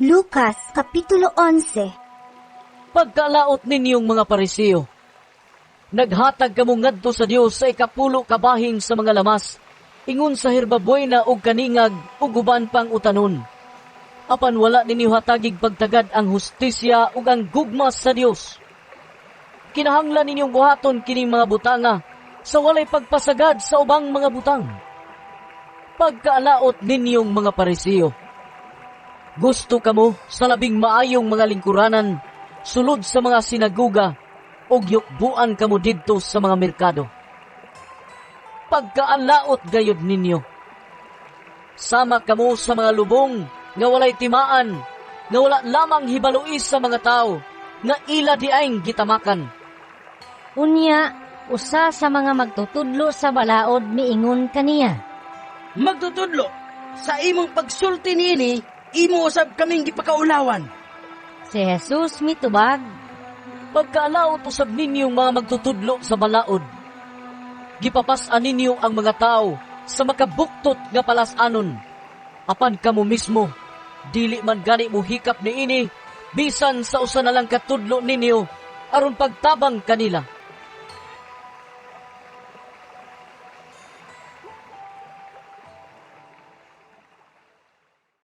Lucas Kapitulo 11. Pagkalaot ninyong mga Pariseo, naghatag kamo ngadto sa Dios sa ikapulo ka bahin sa mga lamas, ingon sa herbabuena ug kaningag ug uban pang utanon. Apan wala ninyo hatagig pagtagad ang hustisya ug ang gugma sa Dios. Kinahanglan ninyong buhaton kining mga butanga sa walay pagpasagad sa ubang mga butang. Pagkaalaot ninyong mga Pariseo, gusto kamo sa labing maayong mga lingkuranan sulod sa mga sinaguga ug yukbuan kamo didto sa mga merkado. Pagkaalaot gayud ninyo. Sama kamo sa mga lubong nga walay timaan, nga wala lamang hibaloi sa mga tao, nga ila diayng gitamakan. Unya, usa sa mga magtutudlo sa balaod miingon kaniya, "Magtutudlo, sa imong pagsulti niini, imo usab kaming gipakaulawan." Si Jesus mitubag, "Pagkaalaot usab ninyong mga magtutudlo sa balaod. Gipapas-an ninyo ang mga tao sa makabuktot nga palas-anon. Apan kamo mismo, dili man gani mo hikap niini bisan sa usa na lang katudlo ninyo aron pagtabang kanila."